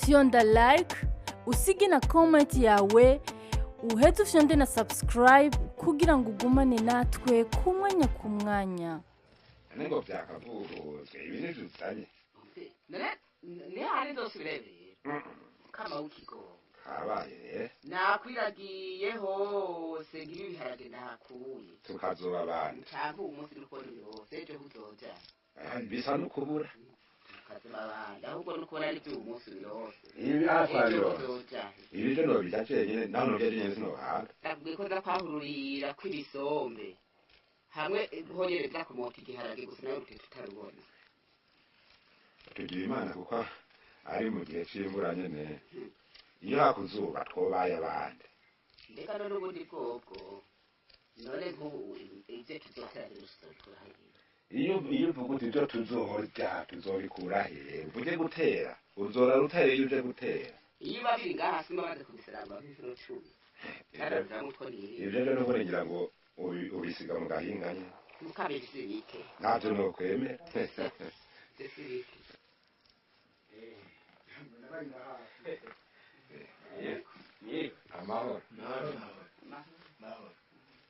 Fyonda like, usige na comment yawe, uheze ufyonde na subscribe kugira ngo ugumane natwe ku mwanya ku mwanya. None ngo vyakavuruzwe ibi ntivyuzanye. None nihari nzosubirayo rero kama w'ikigo. Kabaye rero. Nakwiragiye hose ngibi ibiharage nahakuye. Tukazoba abandi. Canke uwu munsi nuko nirose ejo huzoja. Ah, bisa n'ukubura. Tukazoba abandi ahubwo nukubona n'ivyo uwu munsi birose. Ibi aha Ejo twabironse. huzoja. Ibi vyo nobirya jenyene naho nobirya jenyene sinohaga. Ndakubwiye ko nza kwahururira kw'ibisombe hamwe honyene vyakomota igiharage gusa nawe rutete utarubona. Tugira Imana kuko ari mu gihe c'imvura nyene. Iyo hakuzuba twobaye abandi. Mbega none ubundi bwobwo none nk'ubu ivyo tuzotera tuzobikura hehe? Iyo uvuga uti ivyo tuzorya tuzobikura hehe, uje gutera uzora rutare iyo uje gutera. Iyo biba biri ngaha simba maze kubisaramba nk'inshuro 10 narabiramwo utwo niriye. Ivyo vyo nuko ngira ngo ubisiga mu gahinga nyene. Mukabiri sibike. Ntavyo nokwemera. Ivyo sibike. Amahoro.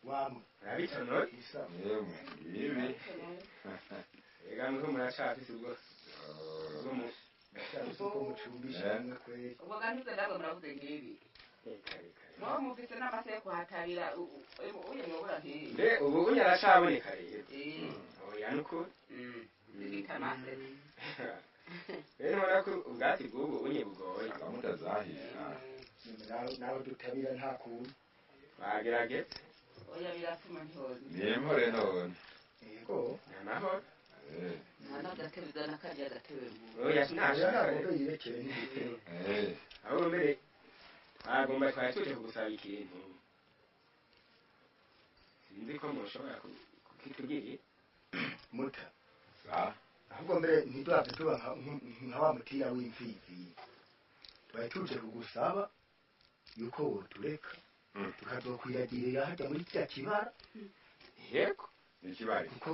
Wamwe. Urabitonoye? Yemwe ibi. Ega nuko muracafise ubwo Uko mucumbisha hamwe kweli. Ubwo gantuze ndabwo muravuze nk'ibi. Mwoba mufise n'amase yo kuhatabira uye mwobura nk'ibi. Mbe ubu unye aracaboneka rero. Eh, Oya nukuri. Zibika amase. Rero ubona ko ubwatsi bw'ubu unye bugoye. Usanga mutazahira. Nawe dutabira nta kuntu. Bagerageze. Oya biratuma ntihoze. Nimpore none. Yego. Ni amahoro. Eh, Nta n'agatebe uzana karya gatebe mu. Oya sinashaka. Ntabwo yirekeye n'igitebo. eh. Ahubwo mbere twagomba twari tuje kugusaba ikintu. Sinzi ko mushobora kukitubwira. Muta. Sa. Ahubwo mbere ntiduhave tuba nka wa mutira w'imfizi. Twari tuje kugusaba yuko wotureka tukazokwiragirira harya muri kiriya kibara. Yego. Ikibari. Kuko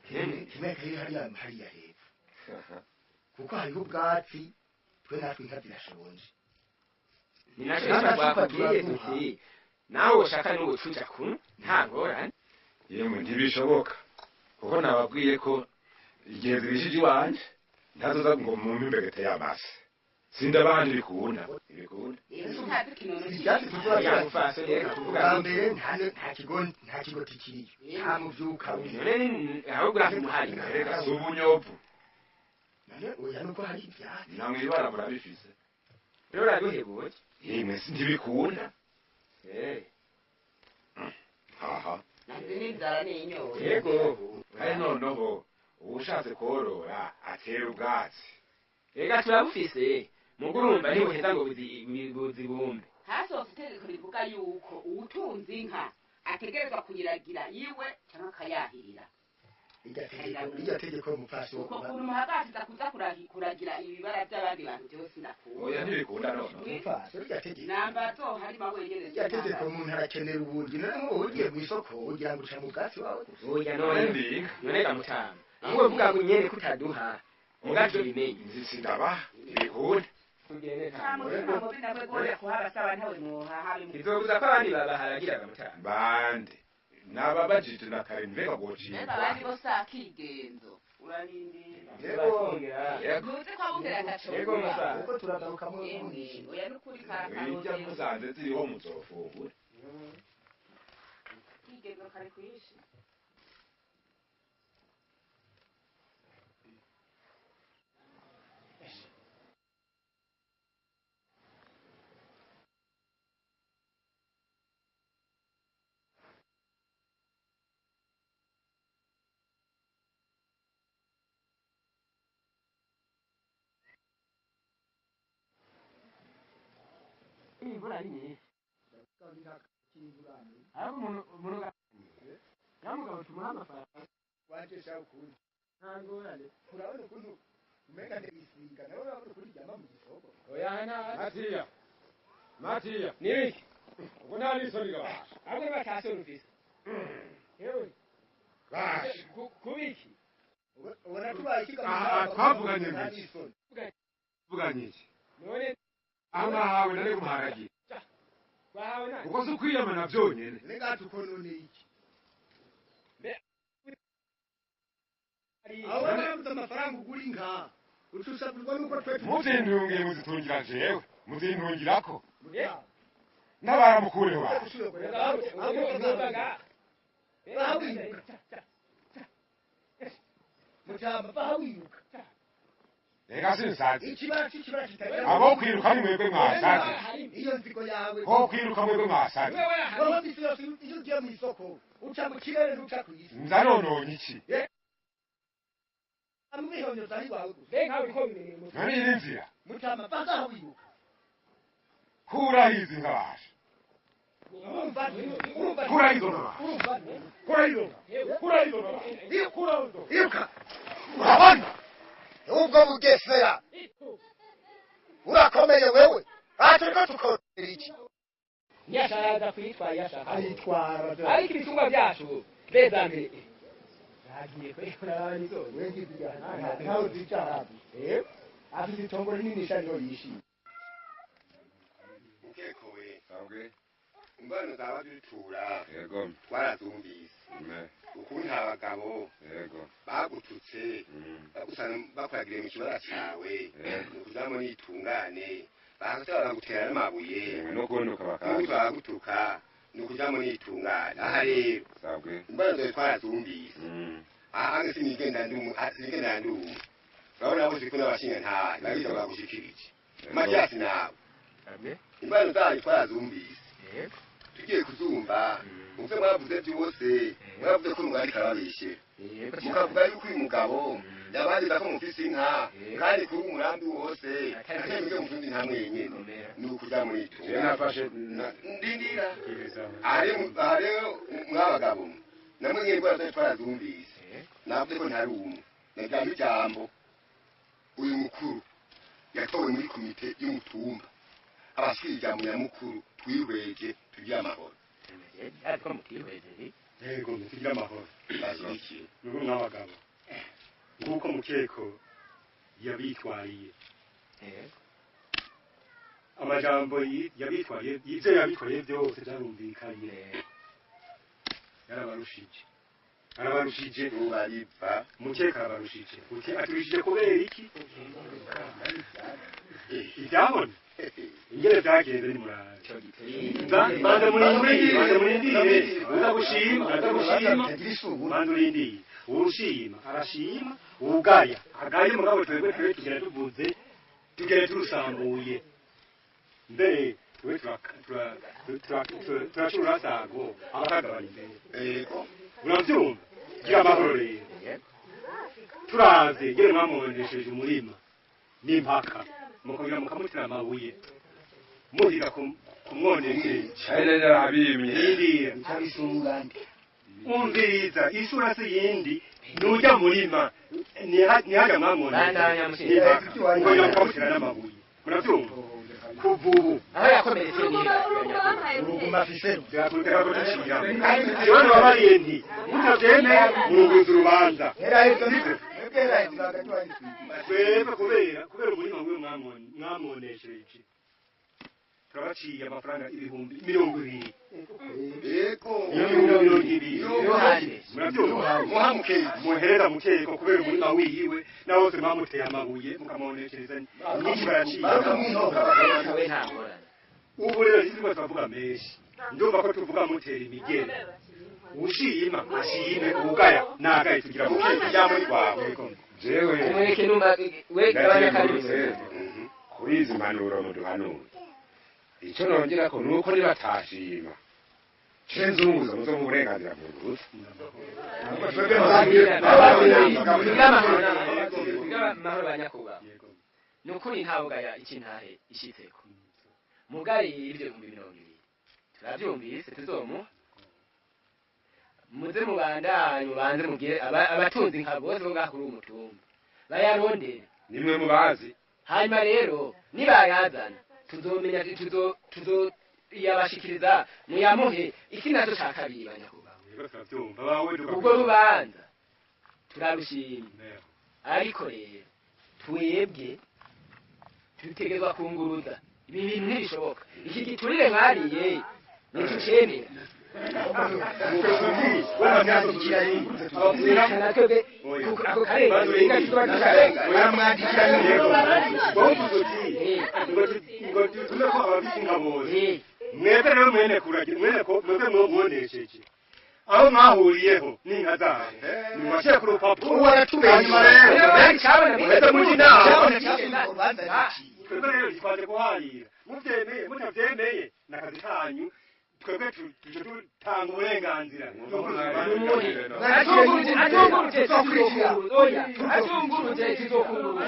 kimwe kiri hariya hariya hepfo. Kuko hariho ubwatsi twe natwe inka zirashonje. Ni naco twakubwiye tuti nawe ushaka n'ubu tuja kunywa nta ngorane. Yemwe ntibishoboka. Kuko nababwiye ko igihe zibishije iwanje ntazoza ngo mumpe imbegete y'amase. Sindabandi bikunda. Ibikunda. Ntazi ikinono Ivyatsi tuzoba Oya mupfasoni reka kuvuga bwa mbere nta kigoti kiriyo nta muvyuka uriyo. None ahubwo uramuharika. Reka si ubunyovu. None oya nuko hari ivyatsi. Namwe ibara murabifise. Rero uraduhebuye. Yemwe ntibikunda. Eh. Aha. Nazi n'inzara n'inyota. Yego. Kandi noneho uwushatse korora atera ubwatsi. Ega turabufise. Mugurumba ntibuheza ngo buzibumbe. Hasohotse itegeko rivuga yuko uwutunze inka ategerezwa kuyiragira iwe cyangwa akayahirira. Irya tegeko mupfasoni. Uko kuntu muhagatiza kuza kuragira ibibara by'abandi bantu byose ndakunda. Oya ntibikunda none. Mupfasoni irya tegeko. Namba zoharima wenyene. Irya tegeko umuntu arakenera ubundi none nk'ubu ugiye mw'isoko ugira ngo uca mu bwatsi wawe gusa. Oya none. Mbika. None gamutama. Ahubwo uvuga ngo nyene kutaduha. Muga tubimenye. Nzi sindaba ntibikunda. Tugende Nta nta. mutima mubi nawe gose kuhabasaba ntawe mwohaha. Bizobuza ko abandi babaharagira gamutama. Bande. Nababajije na kare mbega gocikwa. Mbega abandi bose akigenzo. Urarindira. Yego. Yego. Ntuzi ko abungere ataco. Yego musa. Kuko turagaruka mu Yemwe, oya nukuri Irya karakarondera. musanze ziriho muzofungura. Akigenzo kari kwishi. Imvura ni nyinshi. Ariko umuntu umuntu nyamugabo tumuha amafaranga. Waje sha ukundi. Nta ngorane. Urabona ukuntu umenga ndisiga nawe urabona ukuntu ryama mu gisogo. Oya nta. Matiya. Matiya. Nibiki? Ubwo nta n'isoni gabasha. Ahubwo niba atasoni ufise. Yewe. Basha. None Amahawe nari kumuharagira. Bahawe na. Uko si ukwiyamana vyonyene. Rega tukonone iki? Aho barabuze amafaranga ugura inka. Utusabirwa nuko twe Muzintungiye muzitungira jewe. Muzintungirako. N'abaramukureho ba. Mutamba bawiruka. Rega sinsazi. Ikibara c'ikibara kitagira. Abo kwiruka ni mwebwe mwasaze. Iyo nzigo yawe. Ko kwiruka mwebwe mwasaze. Wowe misi yose iyo ugiye mu isoko uca mu kirere ntuca ku isi. Nzanononye iki? Amwihonyoza ari wawe gusa. None iyi ni inzira. Mutamba bazaho wiruka. Kuraho izi nka basha. Urumva urumva Kuraho izo nka basha. urumva Kuraho izo nka. Kuraho izo nka basha. Kuraho izo nka. Iruka. Urabona? Ubwo bugesera. Urakomeye wewe. Aha turiko tukorera iki? Ntiyashaka kwitwara yashaka. Aritwara. Ariko ibitungwa byacu beza mbere. Bagiye kwikora abanizo. Ntawe zicara. Afite itongo rinini cyane niho yishimye. Mukeko we. Sabwe. Ingwano zaba dutura. Yego. Twarazumvise. Ukuntu abagabo Yego. bagututse bagusana bakwagiriye mu kibara cawe nukuzamo nitungane bahagutera bagutera n'amabuye No kuntuka n'ukundi bakaza. baragutuka nukuzamo nitungane aha rero Sabwe. ingwano zawe twarazumvise aha nge sinigenda ndumwe sinigenda ndumwe urabona bose ko n'abashinga ntahe babiza bagushikirije Matiyasi nawe ingwano zayo twarazumvise tugiye kuzumva muvyo mwavuze vyose mwavuze ko umugabo ariko arababeshera mukavuga yuko uyu mugabo yabangiza ko mufise inka kandi kuri umurambi wose atari mufise inka mwenyene ni ukuja Je mwitunga nafashe ndindira aha rero mwabagabo namwe nyene indwara zayo twarazumvise navuze ko ntari umwe nagira ijambo uyu mukuru yatowe muri komite y'umutumba abashikira ijambo nyamukuru twihweje tugire amahoro Ariko mutihweje. Yego tugire amahoro. Bashyigikiye. Nuko mwabagabo. Nguko mukeko yabitwariye. Amajambo yabitwariye ivyo yabitwariye byose byarumvikanye. Yarabarushije. Arabarushije. Ubariva. Mukeka arabarushije. Uti aturushije kubera iki? Ibyabona. Ingene byagenze ni murabe. Banza murindire, banza murindire. Uza gushima, aza gushima. Banza urindire. Urushima, arashima, ugaya. Agaye mugabo twebwe twebwe tugera tuvuze, tugera turusambuye. Mbere twe turacura sago abakagabanya imbere. Yego. Uravyumva? Gira amahoro rero. Turavye ngene mwamubonesheje umurima n'impaka mukongera mukamutera amabuye muhiga kumwonesheje. Cyane narabimye. Ndindira. Umviriza isura si yindi nujya murima nihajya mwamwonesheje n'impaka mukongera mukamutera n'amabuye. Muravyumva? Kuva ubu Aho yakomeretse ni Uruguma afise. Ikibazo babariye nti mutavyemeye murunguza urubanza. Twebwe kubera umurima wiwe mwamonesheje turabaciye amafaranga 20,000. Yego. 20,000. Muravyumva? Muha mukeko. Muhereza mukeko kubera umurima wiwe na bose mwamuteye amabuye mukamoneshereza nyinshi baraciye. we nta ngorane. Ubu rero ntituriko turavuga menshi ndumva ko tuvuga mutera imigere ushima ashime ugaya nagaye tugira mukeko ijambo ni rwawe. Jewe. Umureke numva we gabanya kabiri. Kuri izi mpanuro muduhanura. Icyo nongera ko nuko nibatashima. Cenzunguza muzo mu burenganzira bw'uruzi. Tugire amahoro banyakubahwa. Ni ukuri ntabugaya ikintahe ishitseko. Mugari ibyo 20,000. Turavyumvise tuzomuha. Muze mubandanye mubanze mugire abatunzi nka bose bo ngaha kuri uyu mutumba. Bayarondere. Nimwe mubazi. Hanyuma rero nibayazana tuzomenya tuzo yabashikiriza muyamuhe iki naco ca kabiri banyakubahwa. Turavyumva bawe Ubwo rubanza turarushimye ariko rero twebwe Tutegerezwa kunguruza. Ibi bintu ntibishoboka. Iki giturire mwariye ntitucemera. Mwebwe rero mwene kuragira mwene ko mwebwe mwonesheje aho mwahuriyeho n'inka zanyu nimubashyire ku rupapuro hanyuma rero muheze mujye inama twebwe rero twaje kuharira muvyemeye mutavyemeye n'akazi kanyu twebwe tuje dutanga uburenganzira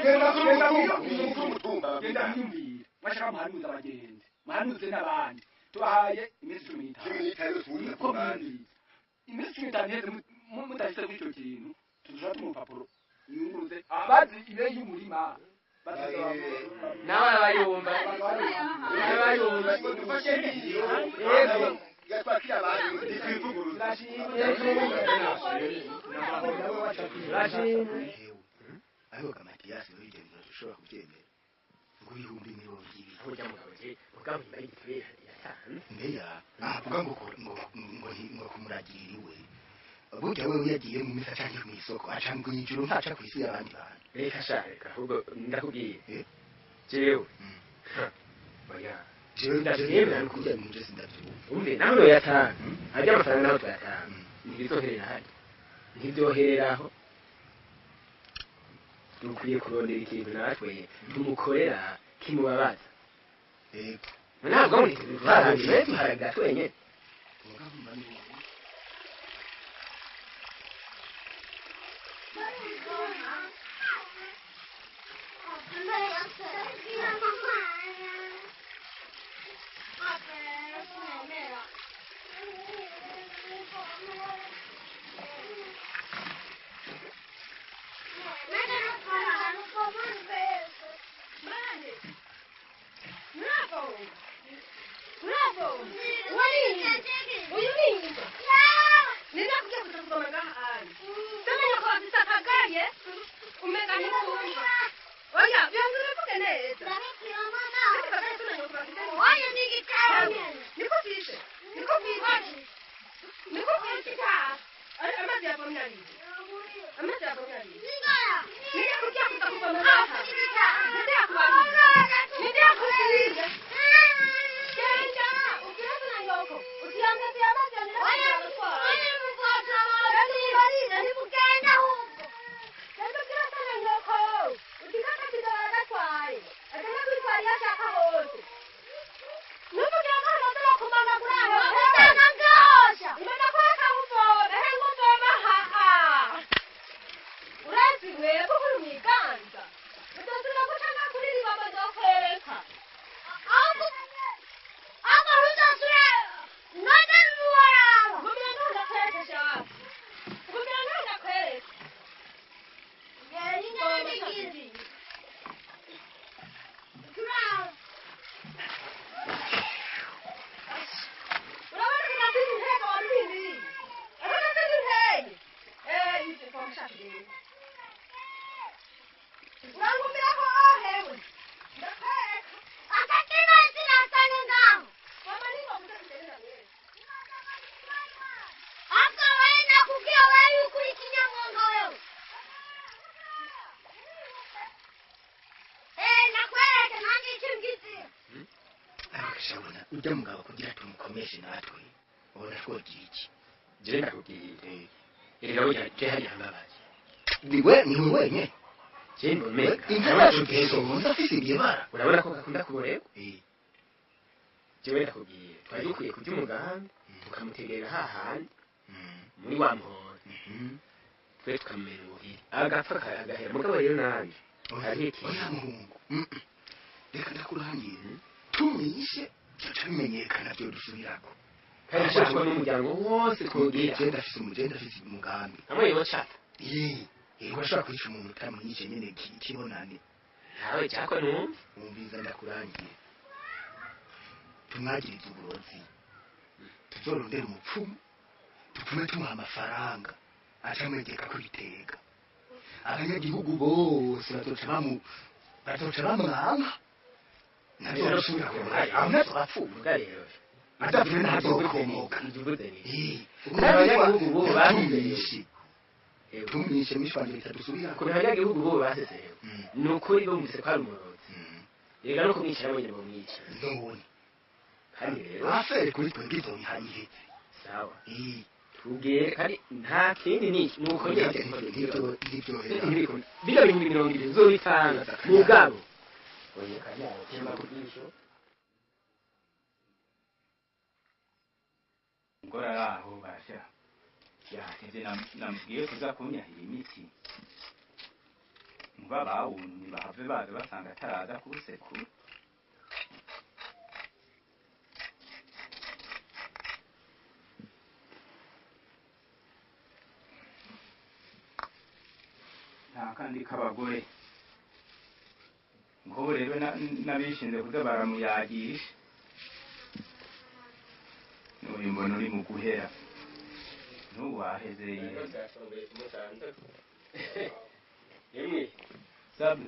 genda mwiyumvire mwashaka muhanuze abagenzi muhanuze n'abandi tubahaye iminsi 15 niko mwiyumvire iminsi 15 iheze mudashitse kuri ico kintu tuzoca tumuha urupapuro yunguruze abazi ibe y'umurima nawe arabayumva arabayumva ariko Matiyasi we ibyo bintu dushobora kubyemera ngo 20,000 burya mugabo je mugabo imba y'igiturire yatanze mbeya avuga ngo ngo ngo kumuragirira iwe burya wewe yagiye mu misa canke mw'isoko aca mw'ijuru ntaca kw'isi y'abandi bantu reka sha reka ahubwo ndakubwiye jewe oya jewe ndavyemera kurya ibintu byose ndavyumva umve nawe yatanga arya amafaranga nawe tuyatanga ntibizoherera harya ntibyohereraho dukwiye kurondera ikintu natwe tumukorera kimubabaza yego ntabwo ngo ntituharangire tuharagara twenyine Ujya mugabo kugira tumukomeshe natwe ubona twogira iki je ndakubwiye erega burya je hariya mbabazi niwe niwe wenyine je mbomeka inka yacu ngezo afise ibibara urabona ko gakunda kuborerwa jewe ndakubwiye twari dukwiye kurya umugambi tukamutegera hahandi muri wa muhoro twe tukamumena ubuhiri agapfa agahera mugabo rero nanje hariho ikintu oya muhungu reka ndakurangiye tumwishe tuca bimenyekana byo dusubirako kandi ashaka n'umuryango wose twugira je ndafise umugambi hamwe yocata yego ashobora kwica umuntu utamwishe nyene kibonane nawe cyako numva umviza ndakurangiye tumwagirize uburozi tuzorondera umupfumu tupfume tumuha amafaranga aca amwegeka ko bitega abanyagihugu bose bazoca bamwanka Ntazosubira kuronka aho ntazopfuye. Rero Adapfuye ntazokomoka. Ivuze ni. Ukuntu Abanyagihugu bo tumwishe. Tumwishe mishwanje bitadusubira. Ukuntu abanyagihugu bo baseserewe. Ni ukuri bumvise ko ari umurozi. Rega no kumwica nabo nyene bomwica. None. Kandi rero Afere kuri twebwe izobiha iheze. Sawa. Tugere kandi nta kindi ni nuko nyene Nivyo bino 20,000 uzobitanga mugabo. Oya temba kubisho. Ngora aho basha yatevye namubwiye kuza kunyahira imiti muba bawunye bahave baza basanga ataraza kusekura. Nta kandi k'abagore nk'ubu rero n'abishinze kuza baramuyagisha n'uyu mbona uri mu guhera ntuwahezeye. Emwe. Sabe.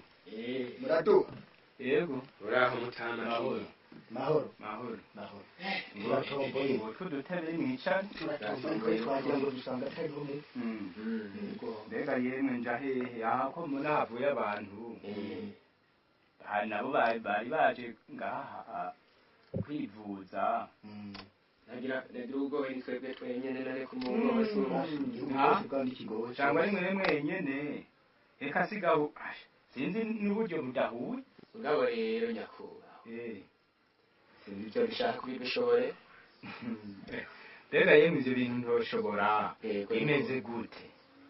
Muraduha. Yego. Uraho mutama. Mahoro. Mahoro. Mahoro. Mahoro. Turatomboye. Ngo tudutebe mwicare. Turatomboye twagira ngo dusanga atariho mu. Mbega yemwe nja hehe aha ko mbona havuye abantu. Hari nabo bari baje ngaha kwivuza. Nagira ubwoba ni twebwe twenyene nare ku muntu wese. Cyangwa ari mwe mwenyene. Reka sigaho sinzi n'uburyo budahuye. Mugabo rero nyakubahwa. Sinzi ibyo bishaka kubishobore. Mbega yemwe ivyo bintu ntoshobora. Bimeze gute?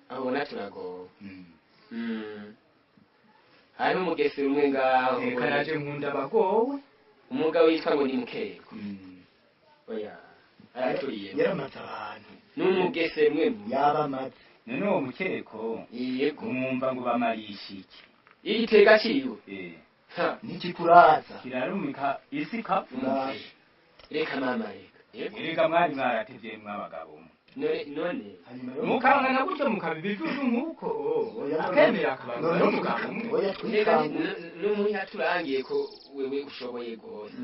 Aho ubona turagowe. Hari umugesi umwe ngaho. Reka naje nkunda abagowe. Umugabo yitwa ngo ni Mukeko. Oya araturiye. Yaramaze abantu. N'umugese mwe yabamaze. None uwo Mukeko. Yego. Mwumva ngo bamarisha iki? Igitega ciwe. Nikikuraza. Kirarumika isi kapfa. Reka mama reka. Erega mwari mwaratevye mw'abagabo. None. Mukangana gutyo mukaba ibijuju nk'uko. Akemera akabanga n'umugabo umwe. Oya twikangura. N'umuntu yaturangiye ko wewe ushoboye gose.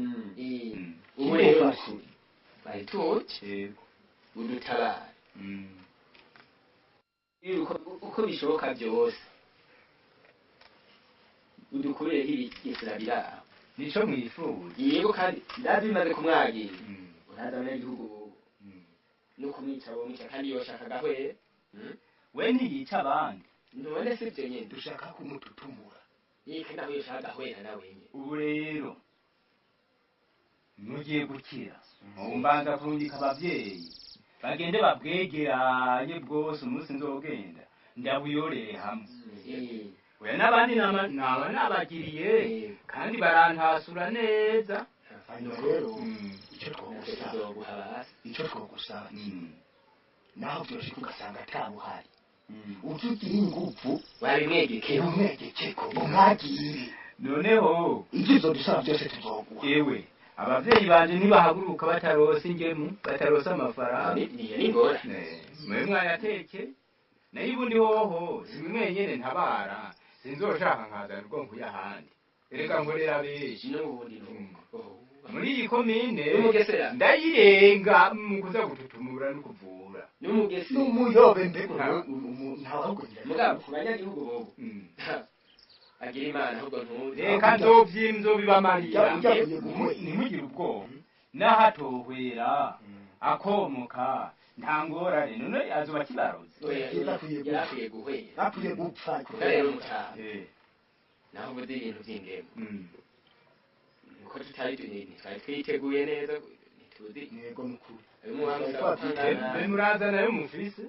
Ubu rero bari tuke. Udutabare. Uko bishoboka byose. Udukureho ibigesera biraho. Nico mwifuza. Yego kandi ndabimaze kumwagira. Uraza abanyagihugu no kumwica bomwica kandi yoshaka gahwere. We ntiyica abandi. None si ibyo nyene. Dushaka kumututumura. Yeka nawe yoshaka gahwera nawe nyene. Ubu rero mugiye gukira. Mbanza kurungika abavyeyi bagende babwegeranye bwose umunsi nzogenda ndabuyorere hamwe. Oya n'abandi naba nabagiriye kandi barantasura neza. Hanyuma rero icyo twogusaba naho vyoshika ugasanga atabuhari utugira inguvu wabimwegekeko umwegekeko umwagire. Noneho ivyo uzodusaba byose tuzoguha. Ewe abavyeyi banje ntibahaguruka batarose ingemu batarose amafaranga. Ni mwe mwayateke nayo ubundi hoho si mwenyene ntabara sinzoshaka nkazana ubwo nkuye ahandi. Erega nkorera benshi n'ubundi nuko muri iyi komine n'umugesera ndayirenga mu kuza gututumura no kuvura n'umugesi n'umuyobe mbego ntawugira. Mugabo ku banyagihugu bobo agira Imana ahubwo ntuzi. Reka nzovyimzobibamarira ntimugire ubwoba n'ahatohwera akomoka nta ngorane. None azoba kibaroze. Yarakwiye guhwera. Akwiye gupfa. Rero mutaha. Naho ubuze ibintu vy'ingemu. Nuko tutari twari twiteguye neza ntituzi. Yego mukuru. Mbe murazana yo mufise.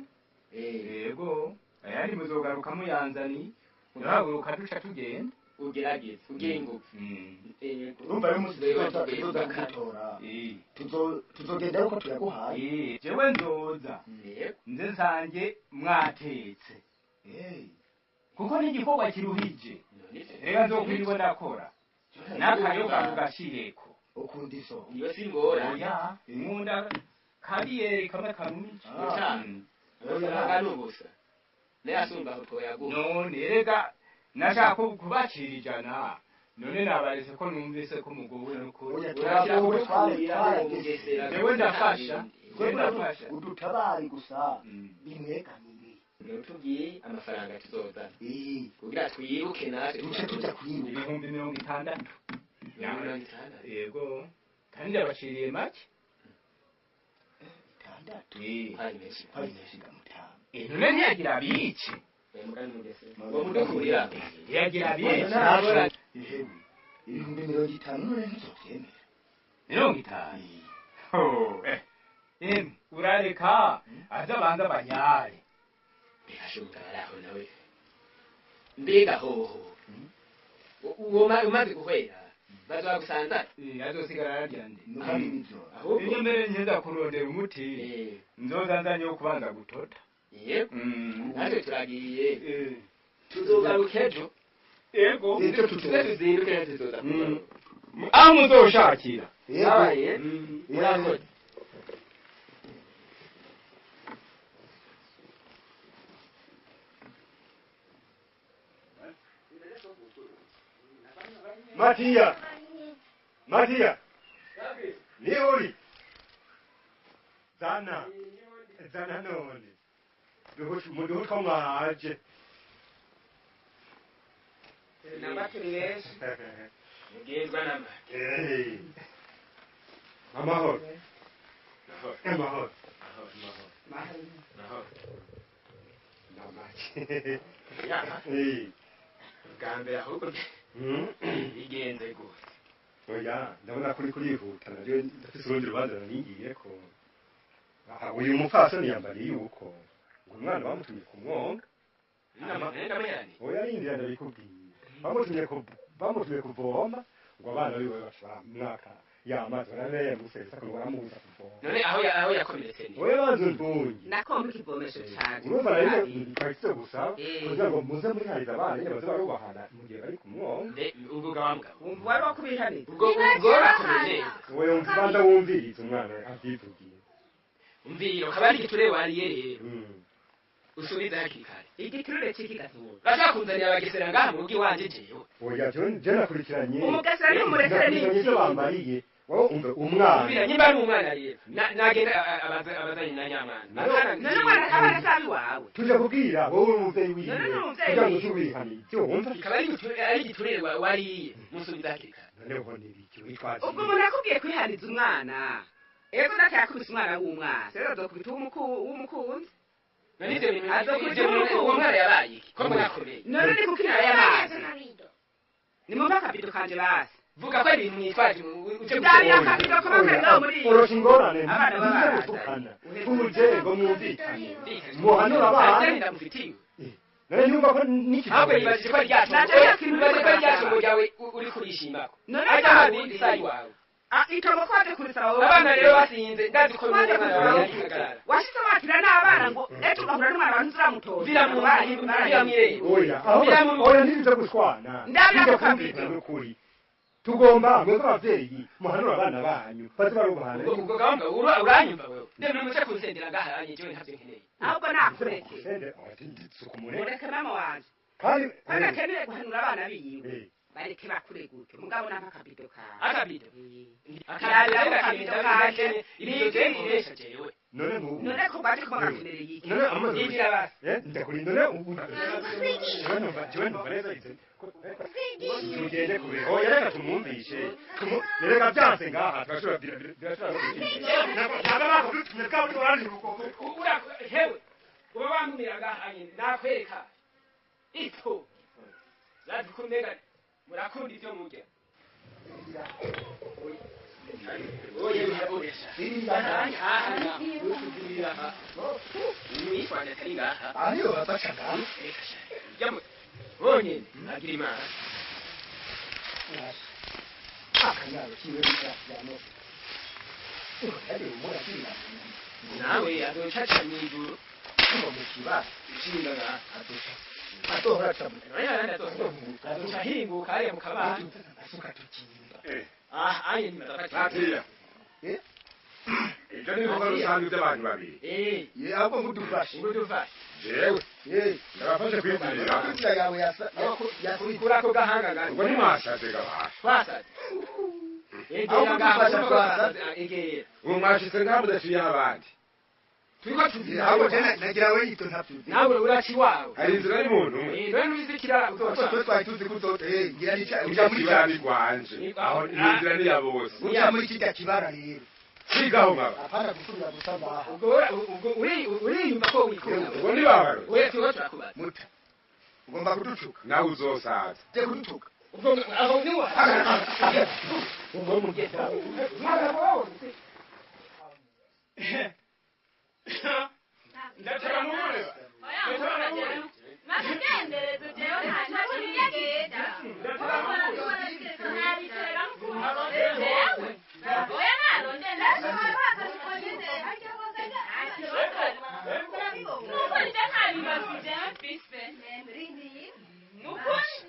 Yego. Ayandi muzogaruka muyanzani. Murahaguruka duca tugenda. Ugerageze ugire ingufu. Urumva rero umunsi tuzoza kugutora. Tuzogenda uko tuyaguhaye. Jewe nzoza. Nze nsange mwatetse. Kuko n'igikorwa kiruhije. Reka nzokwirirwa ndakora. N'akayoga mugashireko. Ukunda iso. Iyo si ngora. Oya, nkunda kabiyeri kamwe karumije. Amafaranga ni ubusa. Nayo asumba aho twoyaguha. None rega nashaka kubacira 100 None nabarese ko numvise ko mugowe n'ukuri. Oya turagowe twaragesera. Jewe ndafasha. Ndafasha. Udutabari gusa bimwegamire. Nutubwiye amafaranga tuzozana. Kugira twiruke natwe. Duce tuja kwiruka. 60,000. Yego. Kandi ndabaciriye make. 6. Kwari menshi. Kwari menshi gamutama. None ntiyagira abice. Ngo mudukurira. Ntiyagira abice. 50,000 none ntuzovyemera. 50. Ho, eh. Urareka aza banza banyare. Birashoboka aho nawe. Mbega hoho. Uwo umaze guhwera bazagusanza. Azosigara ararya nde. Ahubwo iyo mbere nkeza kurondera umuti nzoza nzanye wo kubanza gutota. Yego. Natwe turagiye. Tuzogaruka ejo. Yego. Tuze tuzinduke tuzoza. Aho muzoshakira. Yego. Murakoze. Matia! Matia! Ni uri? Zana. Zana none. Muduhu mwaje. Nabaturi benshi. Mugezwa nama. Eh. Amahoro. Amahoro. Amahoro. Namake. Ya. Eh. Bwa mbere ahubwo bigenze gute? Oya, ndabona kuri kurihuta navyo ndafise urundi rubanza naringiye ko. Uyu mupfasoni yambariye yuko ngo umwana bamutumye kumwonga. Ndamuherani. Oya rindira ndabikubwiye. Bamutumye kuvoma ngo abana biwe bashobora mwaka y'amazi baraneye gusesa ko baramubuza kuvoma. None aho yakomeretse ni. Oya banza untunge. Nakomba ikivomesho cane. Urumva rero twahise gusa kugira ngo muze murihariza abana nyine baze barubahana mu gihe bari kumwonga. Ubwo ga mugabo. Wumva wari wakubihaniza. Ubwo urakomeye neza. Oya wumva banza wumvirize umwana avyivugiye. Umviro kabari giture wariye rero. Usubiza hakiri kare. Igiturire ciki gatunga. Bashaka kunzanira abagesera ngaha mu rugo iwanje jewe. Oya je nakurikiranye. Umugesera ni umurekere ni iki bambariye. Wowe umve umwana. Umvira nyimba ari umwana rero. Nagenda abazanye na nyamwana. None umwana abana sabi wawe. Tuje kubwira wowe umuvyeyi wiwe. None umuvyeyi kugira ngo usubihane. Icyo wumva? Ikaba ari igiturire wariye. Musubiza hakiri kare. Noneho ni ibiki witwaje. Ubwo umuntu akubwiye kwihaniza umwana. Ego nakakubise umwana w'umwana. Rero azokubita uw'umukunzi. None ivyo bintu uwo mwana yabaye iki? Ko mwakomeye. None ni kuko inara y'amazi. Nimumpe akabido kanje basi. Vuga ko ibintu mwitwaje uje Ndabira akabido ko bakarega muri. Orosha ingorane. Abana babarazana. Tuje ngo mwumvikane. Muhanura abana. Ndamufitiye. None yumva ko niki. Ahubwo yibajije ko ryacu ryawe uri kurishimako. None ajya handi sayi wawe. Itongo ko waje kurisaba wowe. Abana rero basinze ndazi ko Waje umwana kurisaba wawe wowe. yari Washitse wakira n'abana ngo ejo ugahura n'umwana wawe ntuzuramutora. Mvira Oya, aho oya ntibize gushwana. Ndabira Ntibize ku kabido. kumvikana n'ukuri. Tugomba mwebwe abavyeyi muhanura abana banyu baze barubahana. Ubwo gahunda uranyumva wewe. Ndemwe muce kunsendera ngaha anye jewe ntavyo nkeneye. Ahubwo nakureke. Sende, sukumure. Mureke mama wanje. Kandi Kandi akeneye guhanura abana biwe. Bareke bakure gutyo. Mugabo nampa akabido kawe. Akabido. Ndabira ku kabido kanje. Ibyo je nkoresha jewe. None nk'ubu. None ko baje kuba bakenereye iki? None amaze. Yinjira basi. Ndakuri none ubu. Jewe numva neza ivyo. Tugende kure. Oya reka tumwumvishe. Reka byanse ngaha turashobora birashobora Ura hewe. Uba wantumira ngaha anye nakwereka. Ito. Lazi kumega murakunda ivyo murya. Oye oye. Mwishwana atari ngaha. Ariyo bafasha ngaha. Jamwe. Bonyene agira imana. Akanyaro kiwe byano. Nawe azocaca mw'ijuru. Kuva mu kibasi. Ushinga ngaha. Azoca. Azohora aca mu. Azoca ahinguka hariya mu kabande. Asuka tukimba. Ah, anye ntibaza. Matia. Ibyo ni ibikorwa rusange by'abantu babiri. Eh. Ye ahubwo ngudufashe. Ngudufashe. Jewe ndabafashe kwizirira. Inzira yawe yasa yasize. Kuri ako gahanga gani. Ubwo ntimwasaze gabasha. Twasaze. Aho kudufasha twasaze. Egera. Ubu mwashitse ngaha mudaciye abandi. Turiko tuzira. Ahubwo je nagira we yito ntavyuzi. Nawe uraca iwawe. Hari inzira y'umuntu umwe. None ntuzikira uzoca. Twe twari tuzi ko uzote ngira nica Uja uja muri kibara ni rwanje. Aho iyo nzira ni ya bose. uja muri kirya kibara rero. Sigaho nkaba. Apana gusubira gusa ngaha. Ubwo ubwo uriyumva ko wikunda. Ubwo ntibabaro. Oya turiko turakubaza. Muta. Ugomba kuducuka. Nawe uzosaza. Je kudutuka. Ubwo aho niwa. Ubwo mugeza. Ndatera mubure. Makadenderezo jewe nta ntabigenda. Jewe oya narondera nuko nje nta bibazo jewe mfise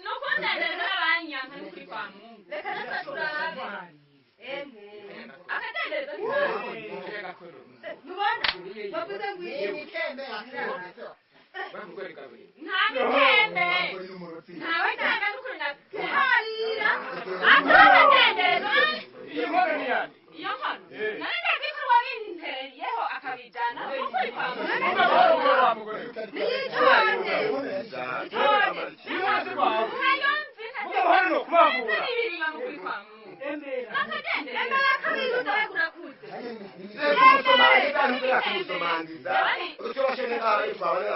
nuko ndandaza abanyanka n'ukuri kwa Mungu akadenderezo nta mikembe ntawe tanga n'ukuri naharira akadenderezo. Iyo nkono ni yande? Iyo nkono none ndazi ko wabintereyeho akabijana n'ukuri kwa Mungu. Wa mugore. Niyitonde. Iyo nkono si rwawe. Ntayo nzi. Mugabo hano no kubangura. N'ibirima n'ukuri kwa Mungu. Akadenderezo Kusomangiza utoroshe nkawe twabona.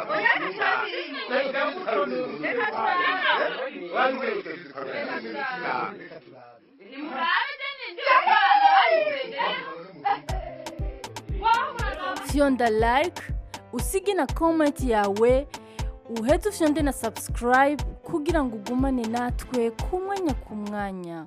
Nimurabe je ninjira. Fyonda like, usige na comment yawe, uheze ufyonde na subscribe kugira ngo ugumane natwe ku mwanya ku mwanya.